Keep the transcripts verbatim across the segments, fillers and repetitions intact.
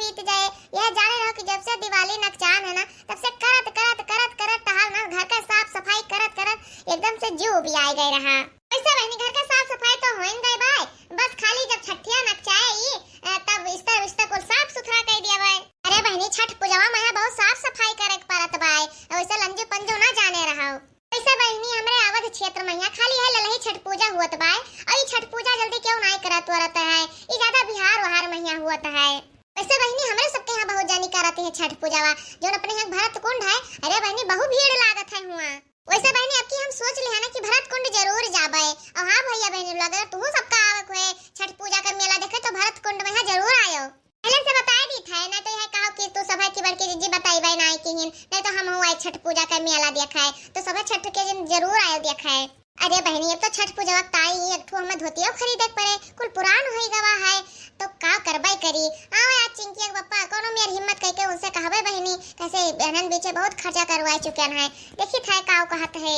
बीत जाए। यह जाने रहो कि जब से दिवाली नकचान है ना, तब से करत, करत, करत, करत टहल ना, घर का साफ सफाई करत, करत एकदम से जीव उबियाए गए रहा। वैसे बहनी, घर का साफ सफाई तो होइन गए बाय, बस खाली जब छठिया नकचाए ई, अ, तब इस्तर, इस्तर कुल साफ सुथरा कर दिया बाय। अरे बहनी, छठ पूजवा में यहाँ बहुत साफ सफाई करे के पड़त बाय, वैसे लंजू पंजू ना जाने रहो। वैसे बहिनी, हमरे अवध क्षेत्र में यहाँ खाली है ललही छठ पूजा हुअत बाय, और ई छठ पूजा जल्दी क्यों नाई करत वरत है, ई ज्यादा बिहार वहार में यहाँ हुअत है। वैसे बहिनी, हमरे सबके यहाँ बहुत जानी करत है छठ पूजावा, जौन अपने यहाँ भरत कुंड है। अरे बहिनी, बहुत भीड़ लागत है हुआ। वैसे बहिनी, अब की हम सोच लिया ना कि भरत कुंड जरूर जाबे। और हाँ भैया बहनी लोग, अगर तुहू सबका आवक हुए छठ पूजा का मेला देखे तो भरत कुंड में यहाँ जरूर आयो। पहले से बताए दी था, नहीं तो यह कहो कि तू सब है कि बड़की जीजी बताई बाई नाई किहिन, नहीं तो हम हुआ छठ पूजा का मेला देखाए, तो सब छठ के दिन जरूर आयो देखाए। अरे बहनी, अब तो छठ पूजा वक्त आई, एक ठो हमें धोतियो खरीदे के पड़े, कुल पुरान होई गवा है, तो का करबे करी। आओ आज चिंकी के पप्पा कोनो मेर हिम्मत करके उनसे कहबे बहनी, कैसे बहनन बीचे बहुत खर्चा करवाए चुके हैं, देखी था का कहत है।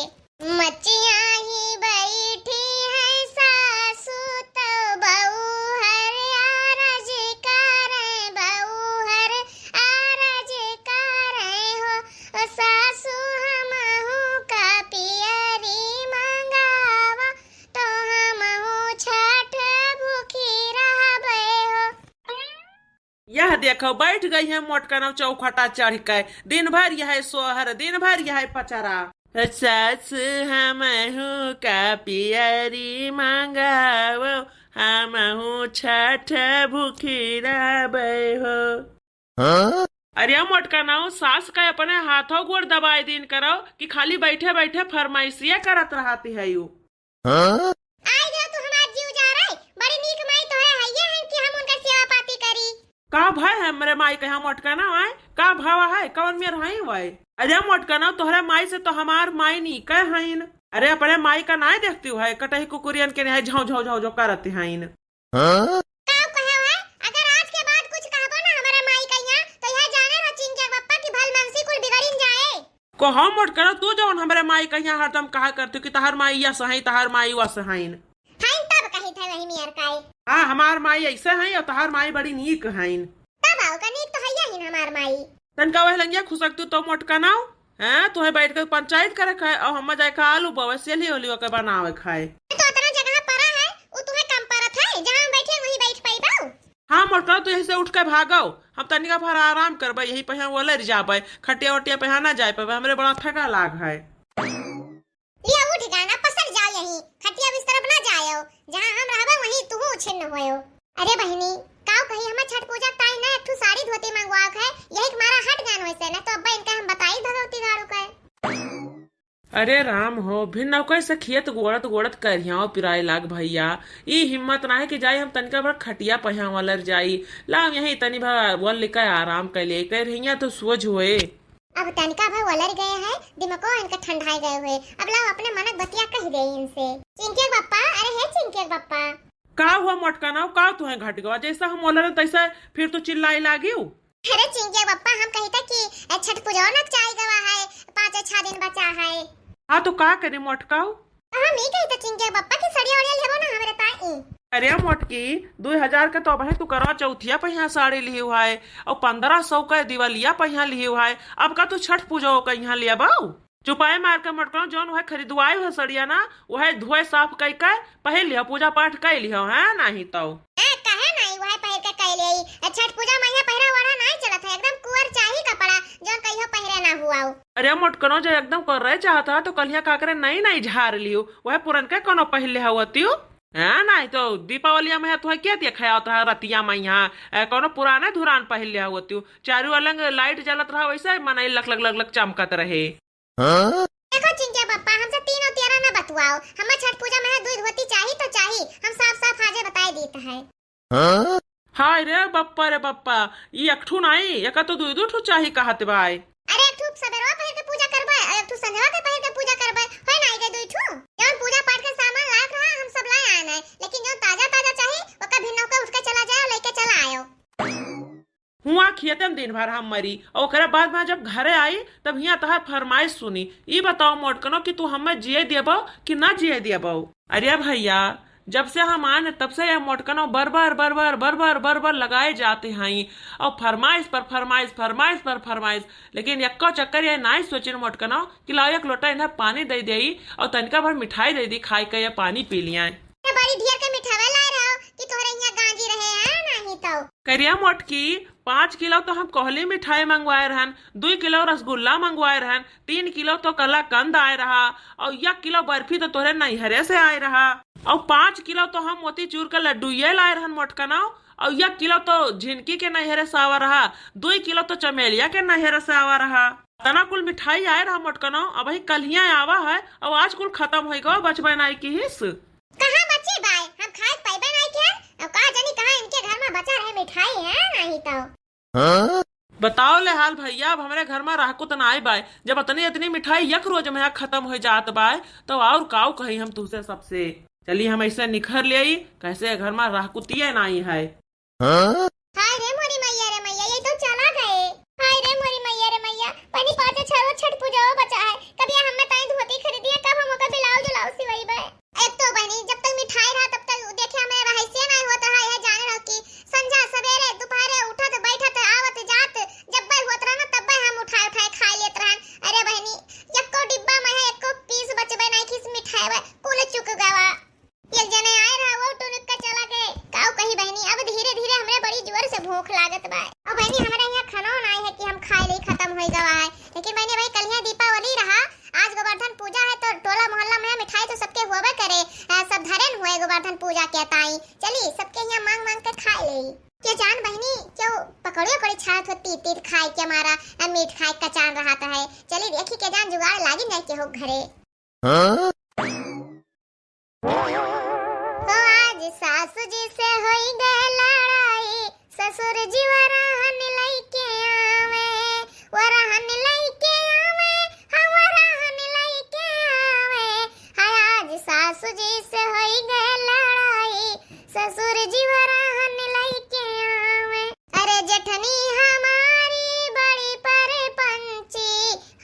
मचिया ही बैठी है सासू, तो बहू हर आरज करे, बहू हर आरज करे हो, ओ सासू हमहू का पियरी मंगावा, तो हमहू छठ भूखी रहबे हो। यह देखो, बैठ गई है मोटकनौ चौखटा चढ़ के, दिन भर यह सोहर, दिन भर यह पचरा। सास हमहू का पियरी मांगावो, हमहू छठ भूखी रहबे हो। हाँ? अरे मोटकनौ, सास का अपने हाथों गोड़ दबाए दीन करो कि खाली बैठे बैठे फरमाइशिया करत रहती है यू। हाँ? आई जो तू हमार जीव जा रहे, बड़ी नीक माई तोहरे हइये हैं कि हम उनका सेवा पाती करी। का भय है हमरे माई के यहाँ मोटकनौ आए? का भावा है? कौन मेर हई वै? अरे मोटकनौ, तोहरे माई से तो हमार माई नीक हईन। अरे अपने माई का नाय देखती है, कटही कुकुरियन के नहीं झाँव झाँव झाँव झाँव करत हईन। हाँ? का कहे है? अगर आज के बाद कुछ कहबो ना हमारे माई का यहाँ, तो यह जाने रहो चिंके बप्पा की भलमनसी कुल बिगड़िन जाए। कहो मोटकनौ, तू जौन हमरे माई का यहाँ हरदम कहा करती कि तहार माई यस हई, तहार माई वस हईन। हईन तब कही थे वही नियर काई। हाँ, हमार माई ऐसे हई और तहार माई बड़ी नीक हईन। तब आओ का नीक तो हइया ही हमार माई। तनका वह लंगिया खुसक तू तो मोटकनौ, हैं? तुहे बैठ के पंचायत करे खाए और हम जाए का आलू बवे सेली होली ओके बनावे खाए। तो इतना जगह पड़ा है, वो तुम्हें कम पड़त है, जहाँ हम बैठे वहीं बैठ पाई बाऊ। हाँ मोटकनौ, तू यहीं से उठ के भागो, हम तनिका भर आराम करबे, यही पे हम ओलर जाबे, खटिया वटिया पे ना जाए पाबे, हमरे बड़ा थका लाग है। लिया उठ गाना पसर जाओ, यहीं खटिया बिस्तर पर ना जायो, जहाँ हम रहबे वहीं तू छिन्न होयो। अरे बहिनी, काव कही, हमें छठ पूजा ताई ना एक ठो साड़ी धोती मंगवा के, यही के मारा हट जान वैसे ना, तो अब्बा इनका हम बताई भगवती गाड़ू के। अरे राम हो, भिन नौकर से खेत गोड़त गोड़त करियाओ पिराए लाग भैया। ई हिम्मत ना है कि जाई हम तनिका भर खटिया पहिया वलर जाई। लाओ यहीं तनी भर वल लेकर आराम कर ले, कर हिया तो सोझ होए। अब तनिका भर वलर गए है, दिमको इनका ठंडाए गए हुए। अब लाओ अपने मनक बतिया कह दे इनसे। चिंके बप्पा, अरे हे चिंके बप्पा। का हुआ मोटकनौ, का तुहे घट गवा? जैसा हम वलर तैसा फिर तू चिल्लाई लागियो। अरे चिंकिया बप्पा, हम कही था कि, ए, छठ पूजा ना चाही गवा है, पाँच छह दिन बचा है। हाँ, तो का करे मोटकाऊ? तो हम ई कही था चिंकिया बप्पा कि सड़िया उड़िया लेबो ना हमरे ताई। अरे मोटकी, दो हजार के तो अबहे तू करवा चौथिया पहिया साड़ी लिही हुआ है और पन्द्रह सौ के दिवालिया पहिया लिही हुआ है। अब का तू छठ पूजा का यहाँ लिया बाऊ? चुपाई मार के मोटकनौ, जौन वह खरीदवाई हुआ सड़िया ना, वह धोए साफ कई के पहिर लिहो, पूजा पाठ कई लिहो, हैं? नाही तो। ए, काहे नाही, वह पहिर के कई ले। ए, छठ पूजा में यह पहिरा वड़ा नाही चलत है, एकदम कुंवर चाही कपड़ा, जौन कहियो पहिरे ना हुआ हो। अरे मोटकनौ, जो एकदम कर रहे चाहत है, तो कलिया काकरे नई नई झार लियो, वह पुरन के कोनो पहिर ले हुआ तियो। हैं? नाही तो दीपावलिया में है, तो है क्या दिया खाया होता है रतिया में यहाँ, ए, कोनो पुराने धुरान पहिर ले हुआ तियो। चारू अलंग लाइट जलत रहा, वैसे मनई लक लक लक लक चमकत रहे। हाँ? देखो चिंकिया बप्पा, हमसे तीनों तेरा ना बतुआओ। हमें छठ पूजा में है दुई धोती चाही तो चाही। हम साफ साफ आजे बताए दीत है। हाँ? हाय रे बप्पा रे बप्पा, ई एक ठू नाई, एका तो दुई दुई ठू चाही कहत बाय। अरे एक ठू सबेरवा पहिर के पूजा करबे और एक ठू संझवा के पहिर के पूजा करबे, होय नाई रे दुई ठू। जौन पूजा पाठ के सामान लायक रहा हम सब लाए आए हैं, लेकिन जौन ताजा ताजा चाही ओका भिन्नो के उठ के चला जाए और लेके चला आयो। हुआ खेते में दिन भर हम मरी, और ओकरे बाद में जब घरे आई, तब हियाँ तहार फरमाइश सुनी। ई बताओ मोटकनो कि तू हमें जिए देबो कि ना जिए देबो? अरे भैया, जब से हम आए न, तब से ये मोटकनो बरबर, बरबर, बरबर, बरबर लगाए जाते हैं। और फरमाइश पर फरमाइश, फरमाइश पर फरमाइश। लेकिन यक्को चक्कर ये नाई सोचिन मोटकनो कि लाओ एक लोटा इन्हें पानी दे देई और तनिका भर मिठाई दे दी, खाए के ये पानी पी लिया। ये बड़ी ढेर के मिठावे लाए रहो कि तोहरे यहाँ गांजी रहे हैं, नहीं तो। करिया मोटकी, पाँच किलो तो हम कोहली मिठाई मंगवाए रहन, दुई किलो रसगुल्ला मंगवाए रहन, तीन किलो तो कलाकंद आए रहा, और एक किलो बर्फी तो तोहरे नैहरे से आए रहा, और पाँच किलो तो हम मोतीचूर का लड्डू ये लाए रहन मोटकनो, और एक किलो तो झिनकी के नैहरे से आवा रहा, दुई किलो तो चमेलिया के नैहरे से आवा रहा। तना कुल मिठाई आए रहा मोटकनो, अबही कल्हिया आवा है, और आज कुल खतम होइ गवा, बचबे नाई किहिस। कहाँ बची बाय? हम खाए पइबे नाई किहन। अब का जानी कहाँ इनके घर में बचा रहे मिठाई है, नहीं तो। बताओ ले हाल भइया, अब हमरे घर में रहकुत नाई बाय। जब अतनी अतनी मिठाई एक रोज में खतम होइ जात बाय, तो और काऊ कही हम तुहसे सबसे। चली हम ऐसे निखर लेई, कैसे घर में रहकुतिये नाई है। हाय रे मोरी मैया रे मैया, ये तो चला गए। हाय रे मोरी मैया रे मैया, बहिनी पाँच छह छठ पूजा बचा है। कब ये हमें ताई धोती खरीदी है, कब हम ओकर ब्लाउज उलाउज सिवाई बे? एक तो बहिनी, जब तक मिठाई रहा, तब तक देखे हमें रहस्य नहीं होता है। यह जाने रहो कि संझा, सवेरे, दोपहरे उठत, बैठत, आवत, जात, जब बे होत रहा ना, तब बे हम उठाए, उठाए खाए लेत रहन। अरे बहिनी, एको डिब्बा में है, एको पीस बचबे नहीं किस मिठाई बे, कुल चुक गवा। एक जने आए रहा, वो टुनुक का चला गए। काऊ कही बहिनी, अब धीरे धीरे हमरे बड़ी जोर से भूख लागत बा। और बहिनी, हमरे यहाँ खानो नाई है कि हम खाए ले खतम होई गवा है। लेकिन बहिनी, भाई कलिया दीपावली रहा, आज गोवर्धन पूजा है तो टोला मोहल्ला में मिठाई तो सबके होबे करे, आ, सब धरेन हुए गोवर्धन पूजा के ताई। चली सबके यहाँ मांग मांग के खाए ले। के जान बहिनी, केहू पकौड़ी उकौड़ी छाड़त हो, तीत तीत खाए के मारा, आ, मीठ खाए का चान रहा है। चली देखी के जान जुगाड़ लागी जाए केहू घरे। हाँ? ओ आज सासू जी से होई गए लड़ाई, ससुर जी वरहन लइके आवे, वरहन लइके आवे, हाँ वरहन लइके आवे। हाय आज सासू जी से होई गए लड़ाई, ससुर जी वरहन लइके आवे। अरे जेठनी हमारी बड़ी परपंची,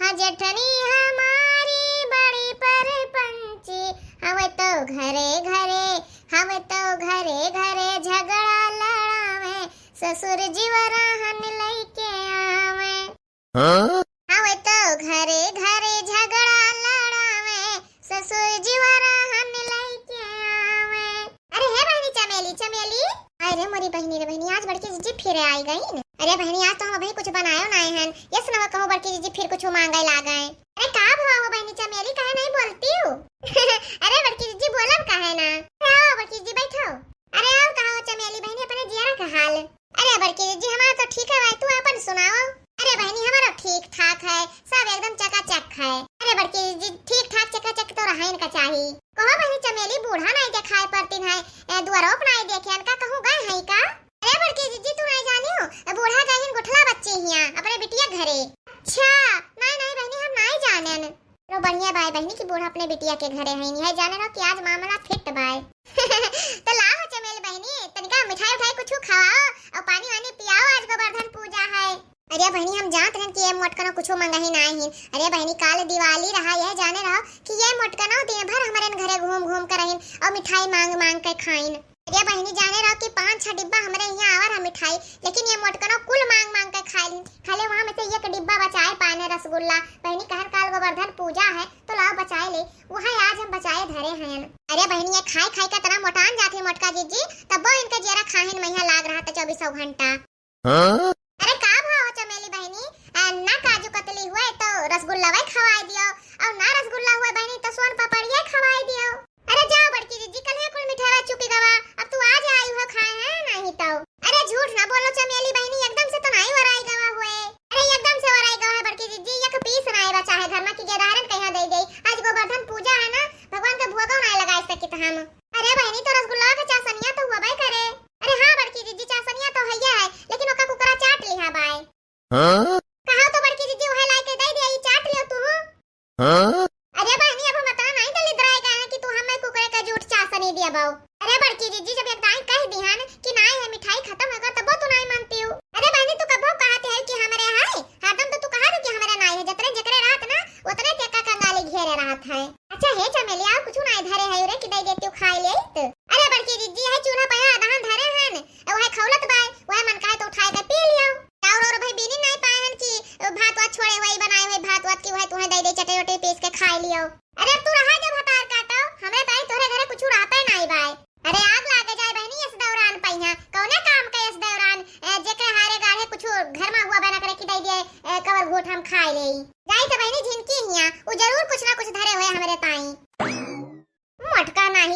हाँ जेठनी हमारी बड़ी परपंची, हवे तो घरे घरे, हवे तो घरे घरे झगड़ा लड़ावे, ससुर जी वरहन लइके आवे। हाँ? हवे तो घरे घरे झगड़ा लड़ावे, ससुर जी वरहन लइके आवे। अरे हे बहिनी चमेली, चमेली। अरे मोरी बहिनी रे बहिनी, आज बड़की जीजी फिर आई गई न। अरे बहिनी, आज तो हम अभी कुछ बनायो नाई हन। यस नवा कहूँ बड़की जीजी फिर कुछ मांगे लागे। अरे का भवा हो बहिनी चमेली, काहे नहीं बोलती हो? अरे बड़की जीजी बोलब काहे ना? आओ बड़की जीजी बैठो। अरे आओ, कहो चमेली बहिनी अपने जियरा का हाल? अरे बड़की जीजी हमारा तो ठीक है भाई, तू अपन सुनाओ। अरे बहिनी हमारा ठीक ठाक है, सब एकदम चकाचक है। अरे बड़की जीजी ठीक ठाक चकाचक तो रहन का चाही। कहो बहिनी चमेली बूढ़ा नहीं देखाए पड़तीन है, ए, दुआरो पर नहीं देखे, अनका कहूँ गए हैं का? अरे बड़की जीजी तू नहीं जानी हो, ए, बूढ़ा गए हैं गुठला बच्चे हिया अपने बिटिया घरे। अच्छा, नहीं नहीं बहिनी हम नहीं जानेन। चलो बढ़िया बाय बहिनी की बूढ़ा अपने बिटिया के घरे है, नहीं है जाने रहो कि आज मामला फिट बाय। तो लाओ चमेली बहिनी, तनिका मिठाई उठाई कुछ खवाओ और पानी वानी पियाओ, आज गोवर्धन पूजा है। अरे बहिनी हम जानत रहन कि ये मोटकनो कुछ मंगा ही नहीं है। अरे बहिनी काल दिवाली रहा, यह जाने रहो कि ये मोटकनो दिन भर हमारे घरे घूम घूम कर रहिन और मिठाई मांग मांग के खाइन। अरे बहिनी जाने रहो कि पाँच छह डिब्बा हमरे यहाँ आवर है मिठाई, लेकिन ये मोटकनो कुल मांग मांग के खाए ली। खाले वहाँ में से एक डिब्बा बचाए पाने रसगुल्ला। बहिनी कहन काल गोवर्धन पूजा है तो लाओ बचाए ले, वहाँ आज हम बचाए धरे हैं। अरे बहिनी ये खाए खाए का तना मोटान जाते मोटका जीजी, तब वो इनके जियरा खाहिन मैया लाग रहा था चौबीसों घंटा। हाँ? अरे का भाव चमेली बहिनी, आ, ना काजू कतली हुए तो रसगुल्ला वही खवाई दियो, और ना रसगुल्ला हुए बहिनी तो सोन पापड़िया खवाई दियो। अरे जाओ बड़की जीजी, कल है कुल मिठावा चुकी गवा, अब तू आज आई हो खाए हैं नहीं तो। अरे झूठ ना बोलो चमेली बहिनी, एकदम से तो नहीं वराई गवा हुए। अरे एकदम से वराई गवा है बड़की जीजी, एक पीस ना आएगा चाहे घर में की गेदारन कहीं दे गई। आज गोवर्धन पूजा है ना, भगवान के भोगो नहीं लगा सकित हम। अरे बहिनी तो रसगुल्ला के चासनिया तो हुआ करे। अरे हाँ बड़की जीजी, चासनिया तो हैया है, लेकिन ओका कुकरा चाट लिहा बाय। हाँ? कहा तो बड़की जीजी, वह लाई के दे दे, ई चाट लियो तू। हाँ? अरे बहिनी, अब हम इतना नहीं दलिद्राए गए हैं कि तू हमें कुकरे का जूठ चासनी दिया बाऊ। अरे बड़की जीजी, जब एक दाई कह दिहन कि नाई है मिठाई खत्म होगा, तबो तू नहीं मानती हो। अरे बहिनी, तू कबो कहते है कि हमरे है, हरदम तो तू कहा कि हमरे नाई है, जतरे जकरे रहत ना, उतरे के का कंगाली घेरे रहत है। अच्छा हे चमेली, आओ कुछ नाई धरे है रे कि दे देती हूँ खाए ले तो।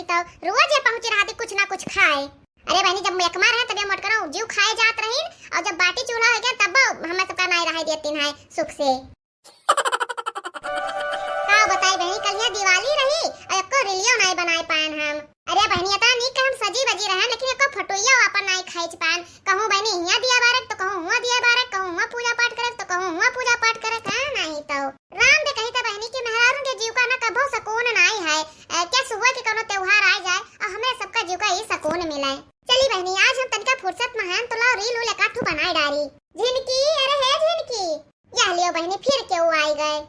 तो रोज ये पहुँची रहती कुछ ना कुछ खाए। अरे बहनी, जब एकमा रहे तब ये मोटकनो जीव खाए जात रहीन, और जब बाटी चूल्हा हो गया तब हमें सबका नाई रहे देतीन है सुख से। का बताई बहनी, कल यहाँ दिवाली रही और एको रीलियो नाई बनाए पाएन हम। अरे बहनी, इतना नीक हम सजी बजी रहन, लेकिन एको फोटोइया अपन नाई खींच पाएन। कहूँ बहनी हियाँ दिया बारक, तो कहूँ हुआँ दिया बारक, कहूँ हुआँ पूजा पाठ करक, तो कहूँ हुआँ पूजा पाठ करक, हाँ, नहीं तो। राम दे कही तो बहनी कि मेहरारू के जीव का ना कभो सुकून नाई है। ए, क्या सुबह के कोनो त्योहार आ जाए और हमें सबका जीव का ही सुकून मिले। चली बहनी, आज हम तनिका फुर्सत में हैं, तो लाओ रील उल एकाठू बनाए डारी। झिनकी, अरे हे झिनकी, यह लियो बहनी, फिर केहू आई गए।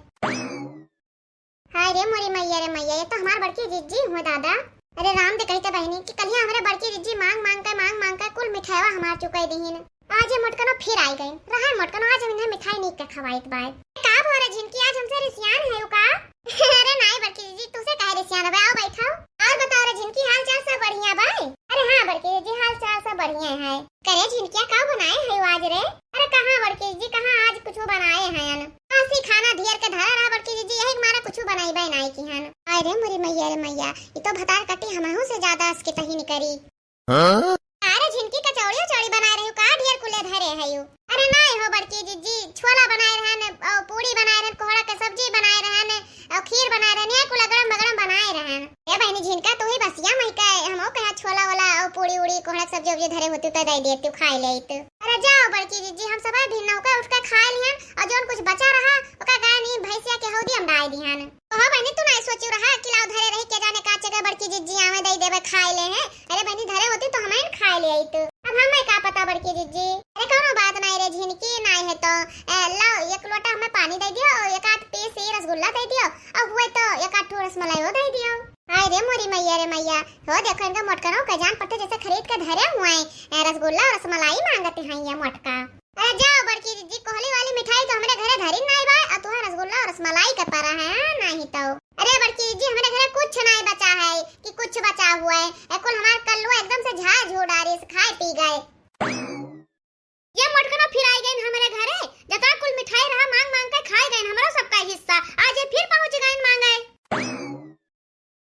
हाय रे मोरी मैया रे मैया, ये तो हमार बड़की जिज्जी हुआ दादा। अरे राम दे कही तो बहनी कि कलिया हमरे बड़की जिज्जी मांग मांग के, मांग मांग के कुल मिठाईवा हमार चुकाई दीहिन। आज ये मोटकनो फिर आई गई। रहा मोटकनो, आज हम इन्हें मिठाई नीक के खवाइत बाय। का भो रे झिनकी, आज हमसे रिसियान है का? अरे नाई बड़की जिज्जी, तुसे काहे रिसियान बे, आओ बैठाओ। और बताओ रे झिनकी, हाल चाल सब बढ़िया बाय? अरे हाँ बड़की जिज्जी, हाल चाल सब बढ़िया है। करे झिनकिया, का बनाए है आज रे? अरे कहाँ बड़की जिज्जी, कहाँ आज कुछ बनाए हैं? बासी खाना ढेर के धरा रहा बड़की जिज्जी, यही के मारा कुछ बनाई बाय नाई की हन। हाय रे मोरी मैया रे मैया, ये तो भतार कटी हमहू से ज्यादा असके तही निकरी। हाँ? अरे झिनकी, कचौड़ी उचौड़ी बनाए रही का? ढेर कुले धरे है यू। अरे नाई हो बड़की जिज्जी, छोला बनाए रहन, और पूड़ी बनाए रहन, कोहड़ा के सब्जी बनाए रहन, और खीर बनाए रहन, ये कुल अगड़म बगड़म बनाए रहन। ए बहनी झिनका, तू ही बसिया मई का, हमहू कहा छोला वाला और पूड़ी उड़ी, कोहड़ा के सब्जी उब्जी धरे होती तो दे देती, खाए लेइत। अरे जाओ बड़की जिज्जी, हम सब दिन नौका उठ के खाए लिहन, और जौन कुछ बचा रहा ओका गाय नी भैंसिया के हौदी हम डाल दिहन। ओहो बहनी, तू नाई सोचू रहा कि लाओ धरे रही, के जाने का चक्कर बड़की जिज्जी आवे दई देवे खाए ले हैं। अरे बहनी, धरे होती तो हमें खाए ले आइत। अब हमें का पता बड़की जिज्जी। अरे कौनो बात नाई रे झिनकी, नाई है तो, ए, लाओ एक लोटा हमें पानी दे दियो और एक आध पीस ही रसगुल्ला दे दियो और हुए तो एक आध ठो रसमलाईओ दे दियो। हाय रे मोरी मैया रे मैया, हो देखो इनका मोटकनो का जान पड़ते जैसे खरीद के धरे हुए हैं, ए, रसगुल्ला और रसमलाई मांगते हैं ये मोटका। अरे जाओ बड़की जिज्जी, कोहली वाली मिठाई तो हमरे घरे धरी नाई बा, और तुहे रसगुल्ला और रसमलाई के परा है, हाँ, नाई तो। अरे बड़की जिज्जी, हमरे घरे कुछ नाई बचा है कि कुछ बचा हुआ है, ए कुल हमार कल्लुआ एकदम से झाड़ झूड़ आ रही, खाए पी गए। ये मोटकनो फिर आई गइन हमरे घरे, जतना कुल मिठाई रहा मांग मांग के खाए गइन, हमरो सबका हिस्सा, आज ये फिर पहुँच गइन मांगे।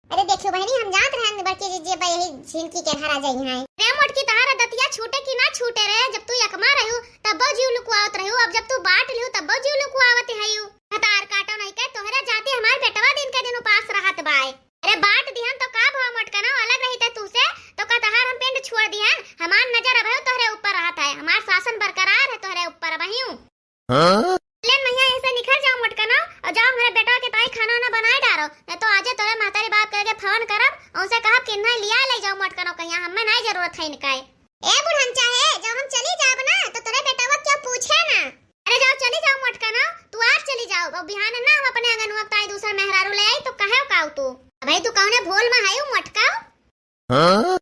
अरे देखियो बहनी, हम जात रहन बड़की जिज्जी बा यही झिनकी के घरा जाई हैं। रे मोटकी, तहारा दतिया छूटे कि ना छूटे रे? जब तू यकमा रहू तब्बो जीव लुकुआवत रहू, अब जब तू बांट लिहू तब्बो जीव लुकुआवत हयू। भतार काटो नहीं के, तोहरे जाति हमार बेटवा दिन के दिन उपास रहत बाय। अरे बांट दिहन तो का भवा मोटकनो, अलग रही ते तू से, तो का तहार हम पिंड छोड़ दिहन? हमार नजर अब तोहरे ऊपर रहत है, हमार शासन बरकरार है तोहरे ऊपर बहियू। हाँ? लेन मैया, ऐसे निखर जाओ मोटकनो, और जाओ हमरे बेटवा के ताई खाना वाना बनाए डारो, नहीं तो आजे तोरे महतारी बाप के लगे फोन करब, उनसे कहब कि इन्हें लिया ले जाओ मोटकनो, कहिया हमें नहीं जरूरत है इनका। ए बुढ़न, चाहे जब हम चली जाब ना, तो तोरे बेटवा क्यों पूछे ना? अरे जाओ, चली जाओ मोटकनो, तू आज चली जाओ, अब बिहान ना हम अपने आंगनवा के ताई दूसर मेहरारू ले आई, तो कहे काऊ तू? अबे तू कौने भोल में है मोटका? हाँ?